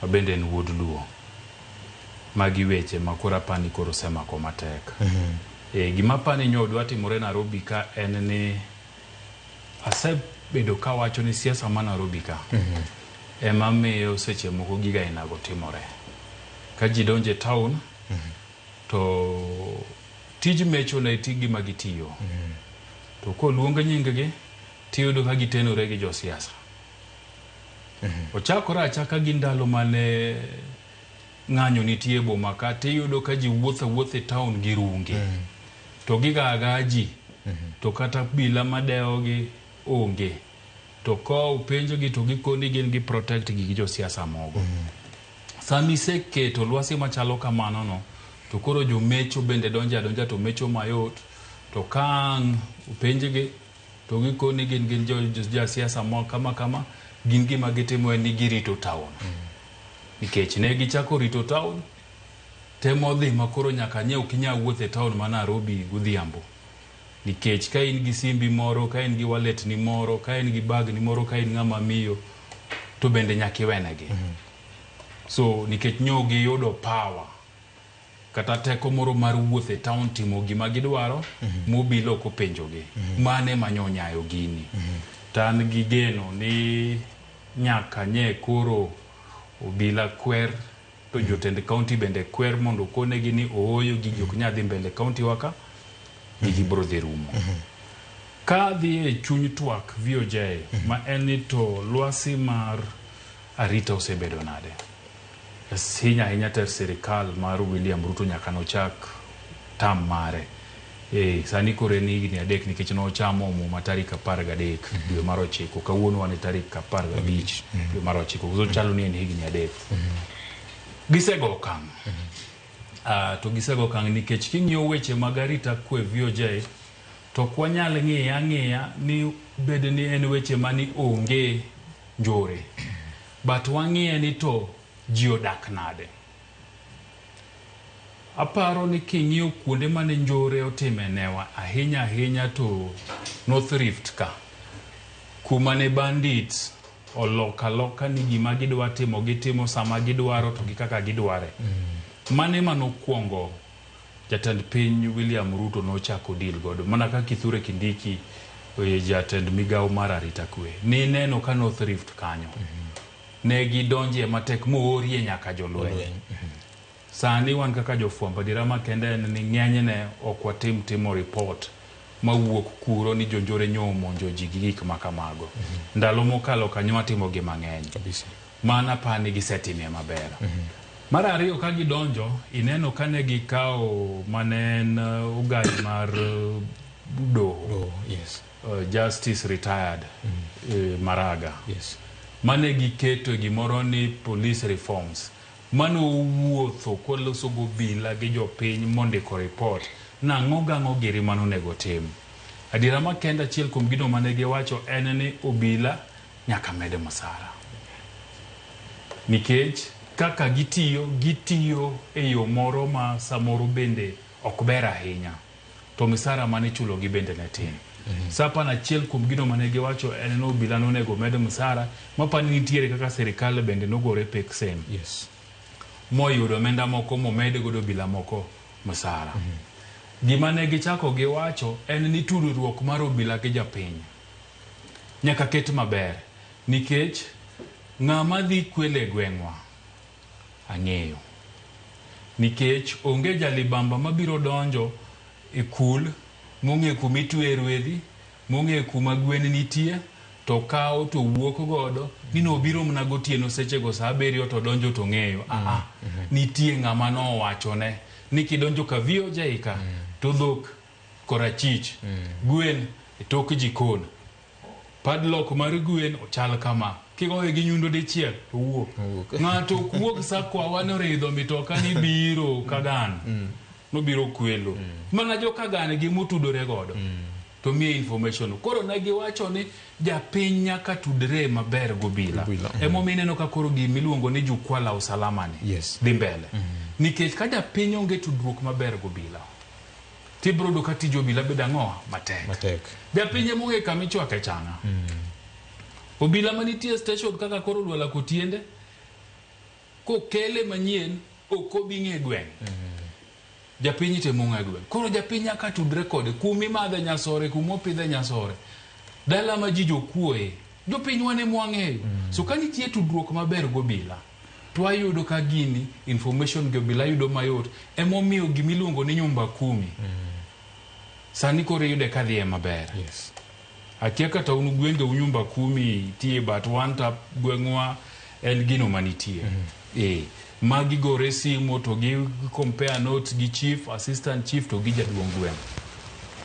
Mabende en wuod Luo. Magi weche ma koro apani koro osemako matek. E, gima apani nyo dwa timore Nairobi ka en ni asebedo kawacho ni siasa ma Nairobi ka ema miyo seche moko giga ainago timore. Ka ji donjo e town to tij mecho ne ti gima gitiyo. To koluong nying gi tiyudo ka gitenore gi josiasa. Ochakore achaka gi ndalo mane ng'anyo nitie e boma ka tiyudo ka ji wuotho awuotha e town gi runge. To giga aga ji. To kata obila madewogi onge. To ka openjogi to gikoni gin gi protect gi gi josiasa mogo. Sama iseketo lwasi machalo kamano no, to koro jomecho bende donjo adonja to mecho mayot. To ka ang' openjgi to gikoni gin gin josiasa mo kama kama, gin gima gitimo en ni girito town. Nikech ne gichako rito town, temo dhi ma koro nyaka nye ok inyal wuotho e town ma Nairobi godhiambo. Nikech ka in gi simbi moro, ka in gi wallet ni moro, ka in gi bag ni moro, ka in ng'ama miyo, to bende nyaka iwenegi. So nikech nyo giyudo power kata teko moro mar wuotho e town timo gima gidwaro mobilo ok openjogi. Mano ema nyo onyayo gini. To an gi geno ni nyaka nye koro obila kwer to jotend county bende kwer mondo okonegi ni ooyo gigi ok nyal dhi mbele county wa ka gigi biro dhi rumo. Ka dhi e chuny twak VOJ ma en ni to lwasi mar arita osebedo nade? Ahinya ahinya ter sirikal mar William Ruto nyaka nochak term mare. E, sani koro en higni 3 nikech nochamo muma tarik 13 dwe mar 9. Kawuono wan e tarik 15 dwe mar 9. So chalo ni en higni 3. Gisego okang'. To gisego okang' nikech king'iyo weche mag arita kwe VOJ to ok wanyal ng'iye ang'iya ni bed ni en weche mani onge njore. But wang'iye ni to ji odak nade. Aparo ni king'iyo kuonde mane njore otime newa ahinya ahinya to North Rift ka, kuma ne bandits oloko aloka ni gima gidwa timo gitimo sama gidwaro to gi kaka gidware. Mano ema nokwongo jatend piny William Ruto nochako deal godo. Mana ka Kithure Kindiki jatend migawo mar arita kwe. Nineno ka North Rift kanyo. Ne gidonje matek moorie nyaka jolweny. Sani wan kaka jofwambo adiera makende en ni ng'enyne ok watim timo report mawuok kuro ni jonjore nyo omonjo ji gi gik makamago. Ndalo mokalo kanyo watimo gi mang'eny. Mano apani gisetimie maber. Mar ariyo ka gidonjo, ineno ka ne gikawo mane en ogai mar doho. Yes. Justice retired Maraga. Mane giketo gimoro ni police reforms. Mano owuotho koloso gobila gi jopiny mondiko report nang'o gang'o giri mano onego tim. Adiera makende achiel kuom gino mane giwacho en ni obila nyaka med msara. Nikech kaka gitiyo, gitiyo e yo moro ma samoro bende ok ber ahinya. To misara mane ichulogi bende ne tin. Sa apani achiel kuom gino mane giwacho en ni obila nonego med msara, mapani nitiere kaka sirikal bende nogore pek sem. Moyudo omenda moko momed godo obila moko msara. Gima ne gichako giwacho en ni tudruok mar obila gi japiny nyaka ket maber nikech ng'ama dhi kwelo e gweng'wa ang'eyo. Nikech onge jalibamba mabiro donjo e kul mong'e kuma itweye rwedhi, mong'e kuma gwen nitie, to kawo to wuok godo ni nobiro mana gotieno sechego saa 7 to donjo to ng'eyo. Aa, nitie ng'ama nowachone ni kidonjo ka VOJ ka to dhok korachich, gwen e tok jikon. Padlock mar gwen ochal kama. Kigoye gi nyundo dichiel to wuok. Ng'ato ok wuog sa kwawa noridho mitoka ni biro Kagan. Nobiro kwelo. Mana jo Kagan gi motudore godo. To miye information. Koro ne giwacho ni japiny nyaka tudre maber gobila. Emomiyo ineno ka koro gimiluongo ni jukwaa la usalama ni dhi mbele. Nikech ka japiny onge tudruok maber gobila, tibiro yudo ka tij obila bedo ang'o? Matek. Matek. Japiny ema ong'e kama ichwake changa. Obila manitie e station kaka koro Lwala Kotiende, Kokele manyien, ok obi ng'e gweng'. Japiny temo ng'e gweng'. Koro japiny nyaka tudre kode. Kumimadhe nyasore, kumopidhe nyasore. Dala ma ji jokuoe, jopiny wan ema wang'eyo. So ka nitie tudruok maber gobila, to wayudo ka gini information gi obila yudo mayot. Emomiyo gimiluongo ni nyumba kumi. Sani koro iyude ka dhiye maber. Akia kata un gwenge u nyumba kumi nitie, but wan ta gweng'wa en gino manitie. Ma gigore simu to gi compare notes gi chief, assistant chief to gi jaduong' gweng'.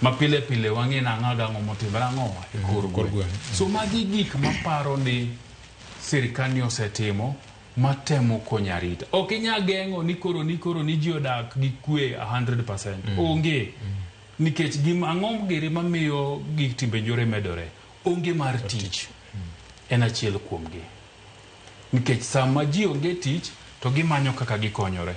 Ma pile pile wang'e nang'o gang'o motimore ang'o e kor kor gweng'. Gweng'. So magi gik maparo ni sirikal ni osetimo matemo konyo arita. Ok inyal geng'o ni koro ni ji odak gi kwe 100%. Onge. Nikech gima ang'o giri mamiyo gik timbe njore medore? Onge mar tich. En achiel kuomgi. Nikech sama ji onge tich to gimanyo kaka gikonyore.